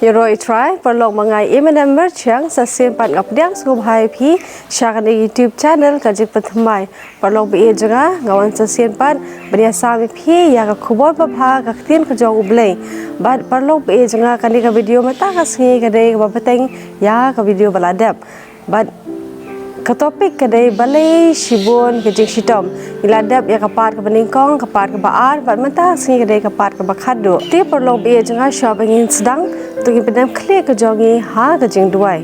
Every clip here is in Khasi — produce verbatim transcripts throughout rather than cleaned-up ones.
Ïaroh ïa U Trai, paralok, ma nga i Eminem Merchiang, sa shisien pat nga pdiang sngewbha ïa phi sha kane ka YouTube channel Ka Jingpynthymmai. Paralok ba ïeit jong nga, nga wan sa shisien pat ban ïasam ïa phi ïa ka khubor babha, ka ktien ka jong U Blei. Bad paralok ba ïeit jong nga, kane ka video mynta ka sngi ka dei kaba bteng ïa ka video ba la dep. Bad ka topic ka dei balei shibun ka jingshitom. Ngi la dep ïa ka part kaba nyngkong, ka part kaba ar, bad mynta ka sngi ka dei ka part kaba khatduh. Te paralok ba ïeit jong nga, shuwa ba ngin sdang, to ngin pyndem khlieh ka jong ngi ha ka jingduwai.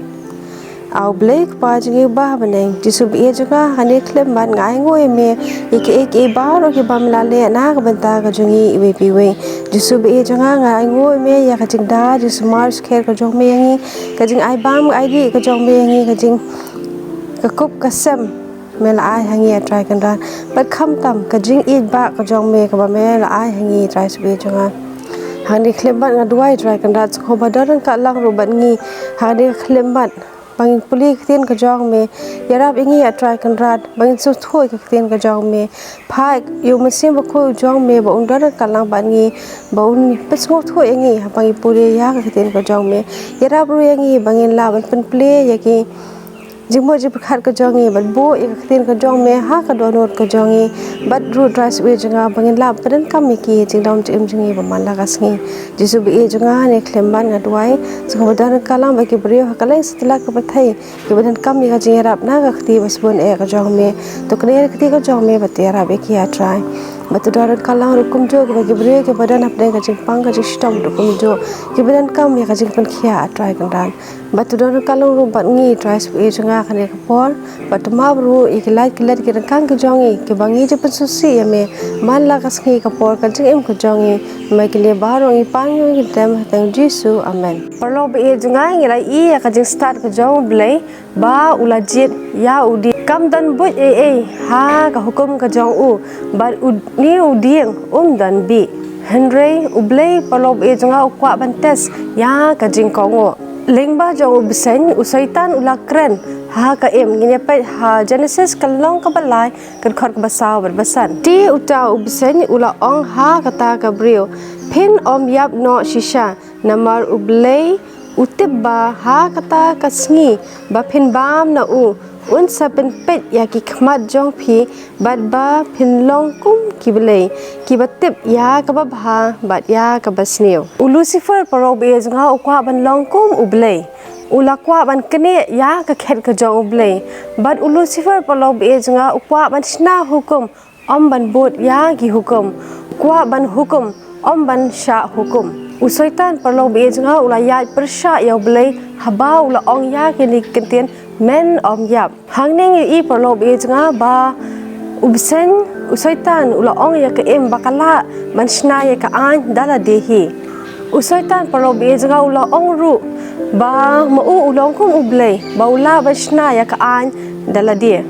A U Blei Kpa jong ngi uba ha bneng, Jisu ba ïeit jong nga, ha kane ka khyllipmat nga ainguh ïa me ïa kiei kiei baroh kiba me la leh na ka bynta ka jong ngi iwei pa iwei. Jisu ba ïeit jong nga, nga ainguh ïa me ïa ka jingda jingsumar sukher ka jong me ïa ngi, ka jingai bam ai dih ka jong me ïa ngi, ka jing, ka kup ka sem me la ai ha ngi, A Trai Kynrad. Bad khamtam ka jingïeit ba ka jong me kaba me la ai ha ngi, Trai Jisu ba ïeit jong nga. Ha kane ka khyllipmat nga duwai, Trai Kynrad, sngewbha don ryngkat lang ruh bad ngi ha kane ka khyllipmat. Ba ngin pule ka ktien ka jong me. Ïarap ïa ngi, A Trai Kynrad, ba ngin sngewthuh ïa ka ktien ka jong me. Phah ïa U Mynsiem Bakhuid u jong me ba un don ryngkat lang bad ngi, ba un pynsngewthuh ïa ngi haba ngi pule ïa ka ktien ka jong me. Ïarap ruh ïa ngi ba ngin lah ban pynpule ïa ki jingmut jingpyrkhat ka jong ngi, bad buh ïa ka ktien ka jong me ha ka dohnud ka jong ngi. Bad ruh, Trai Jisu ba ïeit jong nga, ba ngin lah ban pyndonkam ïa ki ha ka jingdon jingim jong ngi ba man la ka sngi. Jisu ba ïeit jong nga, ha kane ka khyllipmat nga duwai, sngewbha don ryngkat lang bad ki briew ha kylleng satlak ka pyrthei kiba donkam ïa ka jingïarap na ka kti ba sbun eh ka jong me. To kane ka kti ka jong me, bad to ïarap ïa ki, A Trai. Bad to don ryngkat lang ruh kumjuh kiba, ki briew kiba don hapdeng ka jingpang ka jingshitom ruh kumjuh, kiba donkam ïa ka jingpynkhiah, A Trai Kynrad. Bad to don ryngkat lang ruh bad ngi, Trai Jisu ba ïeit jong nga, ha kane ka por. Bad to map ruh ïa ki lait ki let, ki ryngkang ki jong ngi kiba ngi ju pynsngewsih ïa me man la ka sngi, ka por ka jingim ka jong ngi. Namar kine baroh ngi pan, ngi kynthem ha ka kyrteng U Jisu. Amen. Paralok ba ïeit jong nga, ngi la ïohi ïa ka jingstad ka jong U Blei ba u la jied ïa u dieng. Kam don buit ei ei ha ka hukum ka jong u, bad une u dieng um don bih. Hynrei U Blei, paralok ba ïeit jong nga, u kwah ban test ïa ka jingkohnguh. Lyngba jong u bseiñ, u Soitan u la kren ha ka im. Ngin ïa peit ha Genesis ka lynnong kaba lai, ka dkhot kaba saw bad ba san. Te uta u bseiñ u la ong ha kata ka briew, phin ym ïap noh shisha, namar U Blei u tip ba ha kata ka sngi ba phin bam na u, un sa pynpeit ïa ki khmat jong phi, bad ba phin long kum ki blei kiba tip ïa kaba bha bad ïa kaba sniew. U Lucifer, paralok ba ïeit jong nga, u kwah ban long kum U Blei. U la kwah ban knieh ïa ka khet ka jong U Blei. Bad u Lucifer, paralok ba ïeit jong nga, u kwah ban shna hukum, ym ban bud ïa ki hukum. U kwah ban hukum, ym ban shah hukum. U Soitan, paralok ba ïeit jong nga, u la ïaid pyrshah ïa U Blei haba u la ong ïa kine ki kyntien, men ym ïap. Hangne ngi ïohi, paralok ba ïeit jong nga, ba u bseiñ, u Soitan, u la ong ïa ka im ba ka lah ban shna ïa ka aiñ da lade hi. U Soitan, paralok ba ïeit jong nga, u la ong ruh ba ma u u long kum U Blei, ba u lah ban shna ïa ka aiñ da lade.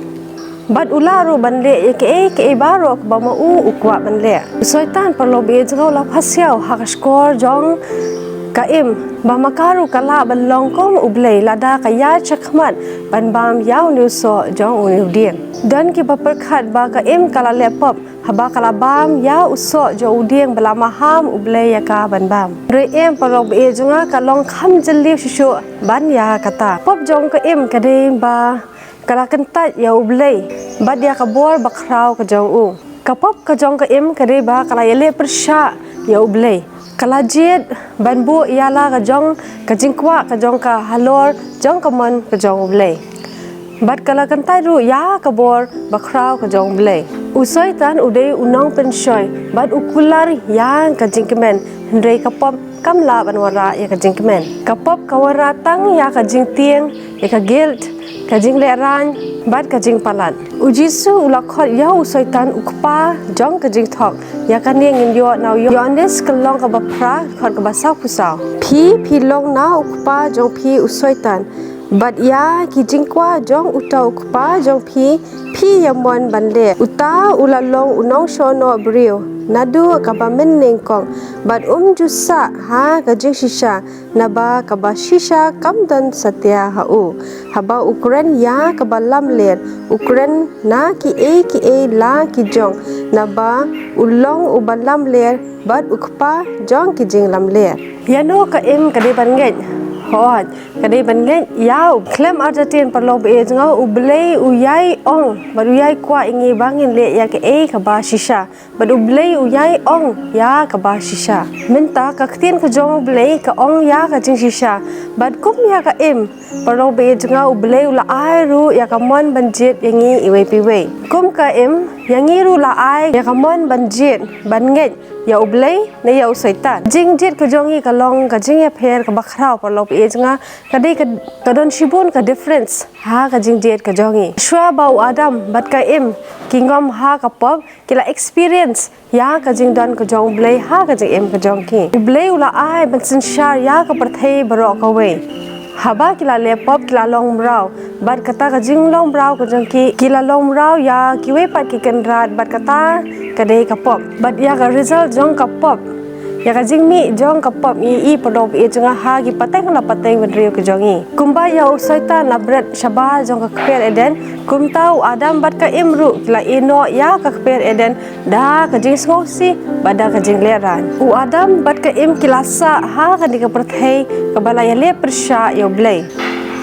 Bad u lah ruh ban leh ïa kaei kaei baroh kaba ma u u kwah ban leh. U Soitan, paralok ba ïeit jong nga, u la phasiaw ha ka shkor jong ka im ba ma ka ruh ka lah ban long kum U Blei lada ka ïaid shakhmat ban bam ïa une u soh jong une u dieng. Don kiba pyrkhat ba ka im ka la leh pop haba ka la bam ïa u soh jong u dieng ba la maham U Blei ïa ka ban bam. Hynrei em, paralok ba ïeit jong nga, ka long kham jylliew shuh shuh ban ïa kata. Pop jong ka im ka dei ba ka la kyntait ïa U Blei bad ïa ka bor bakhraw ka jong u. Ka pop ka jong ka im ka dei ba ka la ïaleh pyrshah ïa U Blei. Ka la jied ban buh ïa la ka jong ka jingkwah ka jong ka halor jong ka mon ka jong U Blei. Bad ka la kyntait ruh ïa ka bor bakhraw ka jong U Blei. U Soitan u dei u nongpynshoi bad u kular ïa ka jingkmen, hynrei ka pop kam lah ban wanrah ïa ka jingkmen. Ka pop ka wanrah tang ïa ka jingtieng, ïa ka guilt, ka jinglehrain bad ka jingpalat. U Jisu u la khot ïa u Soitan u kpa jong ka jingthok. Ïa kane ngin ïoh na u Ïoannis ka lynnong kaba phra, dkhot kaba sawphew saw. Phi, phi long na u kpa jong phi u Soitan, bad ïa ki jingkwah jong uta u kpa jong phi phi ïamon ban leh. Uta u la long u nongshohnoh briew naduh kaba mynnyngkong, bad um ju sah ha ka jingshisha, naba kaba shisha kam don satia ha u. Haba u kren ïa kaba lamler, u kren na kiei kiei la ki jong, naba u long uba lamler bad u kpa jong ki jinglamler. Ïano ka im ka dei ban ngeit? Hooid, ka dei ban ngeit ïa u. Khlem artatien, paralok ba ïeit jong nga, U Blei u ïai ong bad u ïai kwah ïa ngi ba ngin leh ïa kaei kaba shisha. Bad U Blei u ïai ong ïa kaba shisha. Mynta ka ktien ka jong U Blei ka ong ïa ka jingshisha. Bad kum ïa ka im, paralok ba ïeit jong nga, U Blei u la ai ruh ïa ka mon ban jied ïa ngi iwei pa iwei. Kum ka im, ïa ngi ruh la ai ïa ka mon ban jied, ban ngeit ïa U Blei ne ïa u Soitan. Jingjied ka jong ngi ka long ka jingïapher kaba khraw, paralok ba ïeit jong nga. Ka dei ka, ka don shibun ka difference ha ka jingjied ka jong ngi. Shuwa ba u Adam bad ka Im ki ngam ha ka pop, ki la experience ïa ka jingdon ka jong U Blei ha ka jingim ka jong ki. U Blei u la ai ban synshar ïa ka pyrthei baroh kawei. Haba ki la leh pop, ki la long mraw. Bad kata ka jinglong mraw ka jong ki, ki la long mraw ïa kiwei pat ki kynrad, bad kata ka dei ka pop. Bad ïa ka result jong ka pop, ïa ka jingmih jong ka pop, ngi i, paralok ba ïeit jong nga, ha ki pateng la pateng bynriew ka jong ngi. Kumba ïa u Soitan la bret shabar jong ka kper Eden, kumta u Adam bad ka Im ruh ki la ïehnoh ïa ka kper Eden da ka jingsngewsih bad da ka jinglehrain. U Adam bad ka Im ki la sah ha kane ka pyrthei kaba la ïaleh pyrshah ïa U Blei.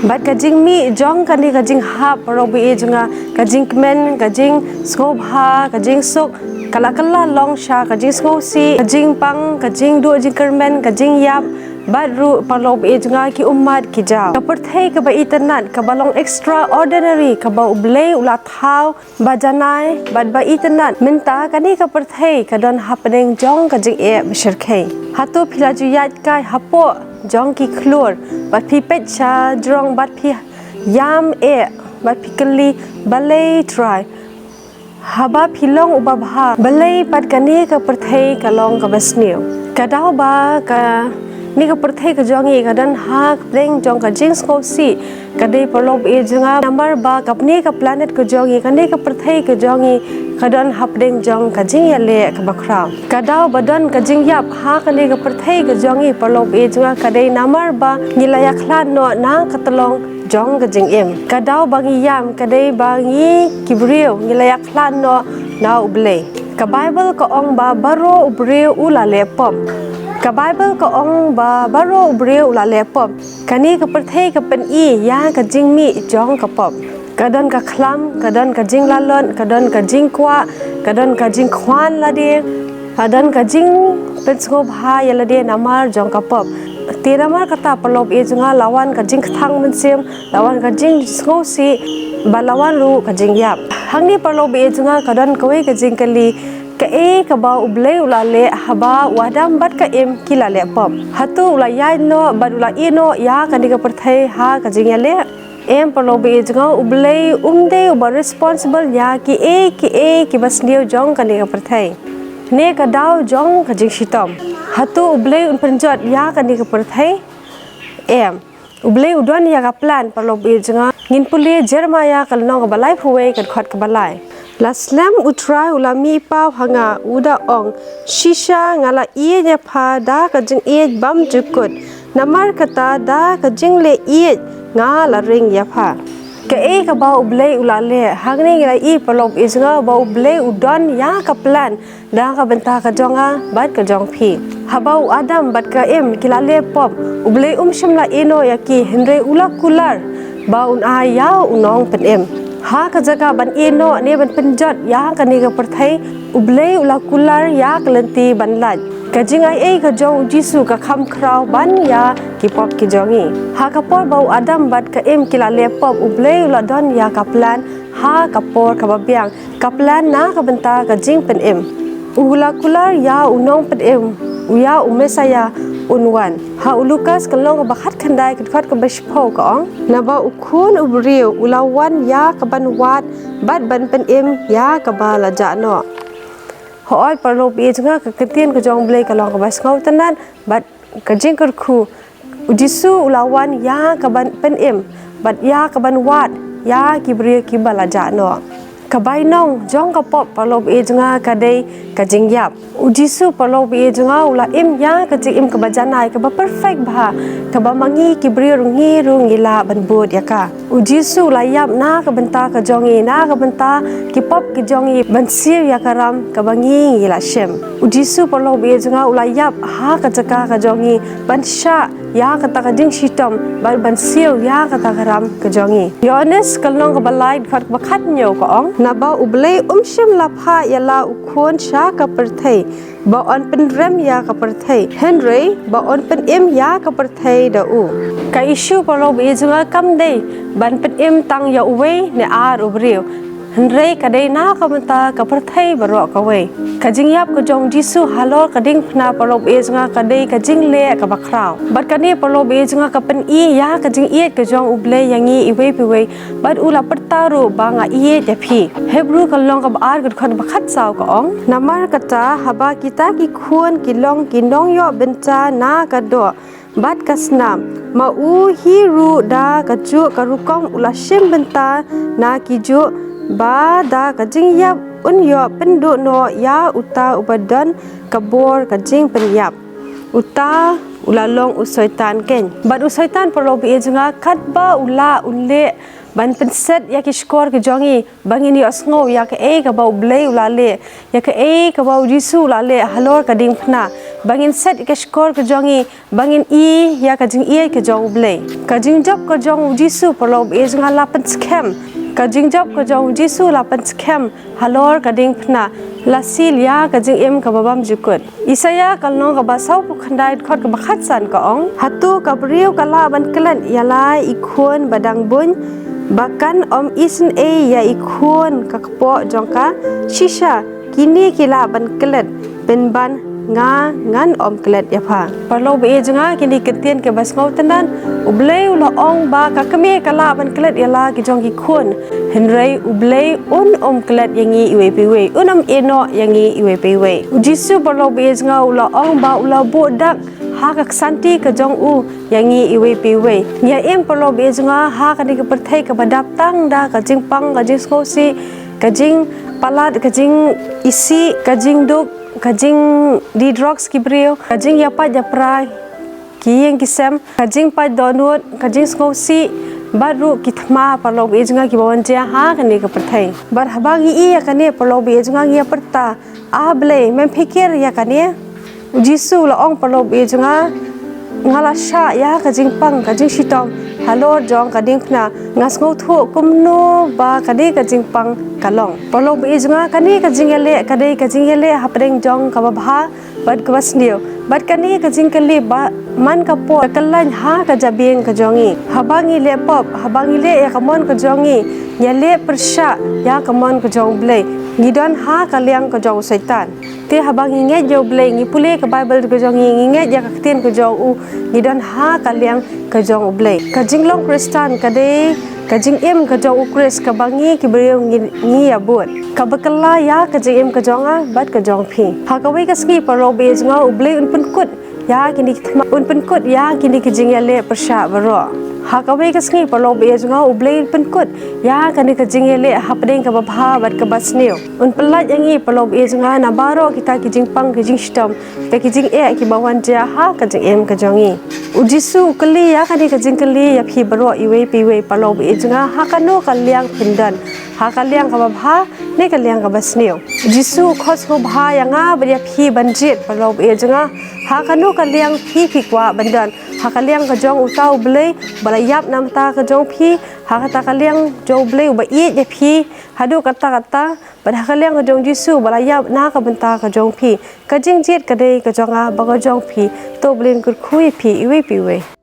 Bad ka jingmih jong kane ka jinghap, paralok ba ïeit jong nga, ka jingkmen, ka jingsngewbha, ka jingsuk, ka la kylla long sha ka jingsngewsih, ka jingpang, ka jingduh jingkyrmen, ka jingïap, bad ruh, paralok ba ïeit jong nga, ki ummat ki jaw. Ka pyrthei kaba itynnad, kaba long extraordinary, kaba U Blei u la thaw ba janai bad ba itynnad. Mynta kane ka pyrthei ka don hapdeng jong ka jingeh bashyrkhei. Hato phi la ju ïaid kai hapoh jong ki khlur, bad phi peit sha jrong, bad phi ïam eh, bad phi kylli, balei Trai? Haba phi long uba bha, balei pat kane ka pyrthei ka long kaba sniew? Ka daw ba kane ka pyrthei ka jong ngi ka don hapdeng jong ka jingsngewsih, ka dei, paralok ba ïeit jong nga, namar ba kane ka planet ka jong ngi, kane ka pyrthei ka jong ngi, ka don hapdeng jong ka jingïaleh kaba khraw. Ka daw ba don ka jingïap ha kane ka pyrthei ka jong ngi, paralok ba ïeit jong nga, ka dei namar ba ngi la ïakhlad noh na ka tyllong jong ka jingim. Ka daw ba ngi ïam ka dei ba ngi ki briew ngi la ïakhlad noh na U Blei. Ka Baibl ka ong ba baroh u briew u la leh pop. Ka Baibl ka ong ba baroh u briew u la leh pop. Kane ka pyrthei ka pyni ïa ka jingmih jong ka pop. Ka don ka khlam, ka don ka jinglalot, ka don ka jingkwah, ka don ka jingkhwan lade, ka don ka jingpynsngewbha ïa lade namar jong ka pop. Te namar kata, paralok ba ïeit jong nga, la wan ka jingkthang mynsiem, la wan ka jingsngewsih, bad la wan ruh ka jingïap. Hangne, paralok ba ïeit jong nga, ka don kawei ka jingkylli, kaei kaba U Blei u la leh haba u Adam bad ka Im ki la leh pop? Hato u la ïaid noh bad u la ïehnoh ïa kane ka pyrthei ha ka jingïaleh? Em, paralok ba ïeit jong nga, U Blei um dei uba responsible ïa kiei kiei kiba sniew jong kane ka pyrthei ne ka daw jong ka jingshitom. Hato U Blei un pynjot ïa kane ka pyrthei? Em. U Blei u don ïa ka plan, paralok ba ïeit jong nga. Ngin pule Jeremaïah ka lynnong kaba laiphew wei, ka dkhot kaba lai. La slem U Trai u la mihpaw ha nga, u da ong, shisha nga la ïeit ïa pha da ka jingïeit bymjukut. Namar kata, da ka jingleh ïeit nga la ring ïa pha. Kaei kaba U Blei u la leh? Hangne ngi la i, paralok ba ïeit jong nga, ba U Blei u don ïa ka plan da ka bynta ka jong nga bad ka jong phi. Haba u Adam bad ka Im ki la leh pop, U Blei um shym la ïehnoh ïa ki, hynrei u la kular ba un ai ïa u nongpynim. Ha ka jaka ban ïehnoh ne ban pynjot ïa kane ka pyrthei, U Blei u la kular ïa ka lynti ban lait. Ka jingaiei ka jong U Jisu ka kham khraw ban ïa ki pop ki jong ngi. Ha ka por ba u Adam bad ka Im ki la leh pop, U Blei u la don ïa ka plan ha ka por kaba biang, ka plan na ka bynta ka jingpynim. U la kular ïa u nongpynim, u ïa u Messaïah un wan. Ha u Lukas ka lynnong kaba khatkhyndai, ka dkhot kaba shiphew, ka ong, naba u Khun u briew u la wan ïa ka ban wad bad ban pynim ïa kaba la jah noh. Hooid, paralok ba ïeit jong nga, ka ktien ka jong U Blei ka long kaba sngewtynnad bad ka jingkyrkhu. U Jisu u la wan ïa ka ban pynim bad ïa ka ban wad ïa ki briew kiba la jah noh. Ka bainong jong ka pop, paralok baieit jong nga, ka dei ka jingïap. U Jisu, paralok baieit jong nga, u la im ïa ka jingim kaba janai, kaba perfect bha, kaba ma ngi ki briew ruh ngi ruh ngi lah ban bud ïa ka. U Jisu u la ïap na ka bynta ka jong ngi, na ka bynta ki pop ki jong ngi, ban siew ïa ka ram kaba ngi ngi la shim. U Jisu, paralok baieit jong nga, u la ïap ha ka jaka ka jong ngi, ban shah ïa kata ka jingshitom, bad ban siew ïa kata ka ram ka jong ngi. Ïoannis ka lynnong kaba lai, dkhot kaba khathynñiew ka ong, naba U Blei um shym la phah ïa la u Khun sha ka pyrthei ba un pynrem ïa ka pyrthei, hynrei ba un pynim ïa ka pyrthei da u. Ka issue, paralok baieit jong nga, kam dei ban pynim tang ïa uwei ne ar u briew, hynrei ka dei na ka bynta ka pyrthei baroh kawei. Ka jingïap ka jong U Jisu halor ka diengphna, paralok baieit jong nga, ka dei ka jingleh kaba khraw. Bad kane, paralok baieit jong nga, ka pyni ïa ka jingïeit ka jong U Blei ïa ngi iwei pa iwei. Bad u la pyrta ruh ba, nga ïeit ïa phi. Hebru ka lynnong kaba ar, ka dkhot ba khatsaw ka ong, namar kata, haba kita ki khun ki long ki nongïoh bynta na ka doh bad ka snam, ma u hi ruh da kajuh ka rukom u la shim bynta na kijuh, ba da ka jingïap un ïoh pynduh noh ïa uta uba don ka bor ka jingpynïap. Uta u la long u Soitan keiñ. Bad u Soitan, paralok baieit jong nga, katba u lah u leh ban pynset ïa ki shkor ki jong ngi, ba ngin ïohsngew ïa kaei kaba U Blei u la leh, ïa kaei kaba U Jisu u la leh halor ka diengphna, ba ngin set ïa ki shkor ki jong ngi, ba ngin i ïa ka jingïeit ka jong U Blei. Ka jingjop ka jong U Jisu, paralok baieit jong nga, la pynskhem. Ka jingjop ka jong U Jisu la pynskhem halor ka diengphna, la seal ïa ka jingim kaba bymjukut. Isaïah ka lynnong kaba sawphew khyndai, dkhot kaba khatsan ka ong, hato ka briew ka lah ban klet ïa la i khun ba dang bun, ba kan ym isynei ïa i khun ka kpoh jong ka? Shisha kine ki lah ban klet, pynban nga ngan ym klet ïa pha. Paralok baieit jong nga, kine ki ktien kiba sngewtynnad. U Blei u la ong ba ka kmie ka lah ban klet ïa la ki jong ki khun, hynrei U Blei un ym klet ïa ngi iwei pa iwei, un ym ïehnoh ïa ngi iwei pa iwei. U Jisu, paralok baieit jong nga, u la ong ba u la buh dak ha ka ksanti ka jong u ïa ngi iwei pa iwei. Ngi ïa im, paralok baieit jong nga, ha kane ka pyrthei kaba dap tang da ka jingpang, ka jingsngewsih, ka jingpalat, ka jingisih, ka jingduk, ka jingdie drugs ki briew, ka jingïapait ïapra ki ïing ki sem, ka jingpait dohnud, ka jingsngewsih, bad ruh ki thma, paralok baieit jong nga, kiba wan jia ha kane ka pyrthei. Bad haba ngi i ïa kane, paralok baieit jong nga, ngi ïa pyrta, A Blei, mem phikir ïa kane? U Jisu u la ong, paralok baieit jong nga, nga la shah ïa ka jingpang, ka jingshitom halor jong ka diengphna. Nga sngewthuh kumno ba kane ka jingpang ka long. Paralok baieit jong nga, kane ka jingïaleh ka dei ka jingïaleh hapdeng jong kaba bha bad kaba sniew. Bad kane ka jingkylli ba man ka por ka kyllaiñ ha ka jabieng ka jong ngi. Haba ngi leh pop, haba ngi leh ïa ka mon ka jong ngi, ngi ïaleh pyrshah ïa ka mon ka jong U Blei, ngi don ha ka liang ka jong u Soitan. Te haba ngi ngeit ïa U Blei, ngi pule ka Baibl ka jong ngi, ngi ngeit ïa ka ktien ka jong u, ngi don ha ka liang ka jong U Blei. Ka jinglong Khristan ka dei ka jingim ka jong U Khrist kaba ngi ki briew ngi, ngi ïa bud. Kaba kylla ïa ka jingim ka jong nga bad ka jong phi. Ha kawei ka sngi, paralok baieit jong nga, U Blei un pynkut ïa kine ki thma, un pynkut ïa kine ki jingïaleh pyrshah baroh. Ha kawei ka sngi, paralok baieit jong nga, U Blei un pynkut ïa kane ka jingïaleh hapdeng kaba bha bad kaba sniew. Un pyllait ïa ngi, paralok baieit jong nga, na baroh kita ki jingpang, ki jingshitom, kita ki jingeh kiba wan jia ha ka jingim ka jong ngi. U Jisu u kylli ïa kane ka jingkylli ïa phi baroh iwei pa iwei, paralok baieit jong nga, ha kano ka liang phin don, ha ka liang kaba bha ne ka liang kaba sniew? U Jisu u khot sngewbha ïa nga bad ïa phi ban jied, paralok baieit jong nga, ha kano ka liang phi phi kwah ban don, ha ka liang ka jong uta U Blei ba la ïap na ka bynta ka jong phi, ha kata ka liang jong U Blei uba ïeit ïa phi haduh katta katta, bad ha ka liang ka jong U Jisu ba la ïap na ka bynta ka jong phi? Ka jingjied ka dei ka jong nga bad ka jong phi. To U Blei un kyrkhu ïa phi iwei pa iwei.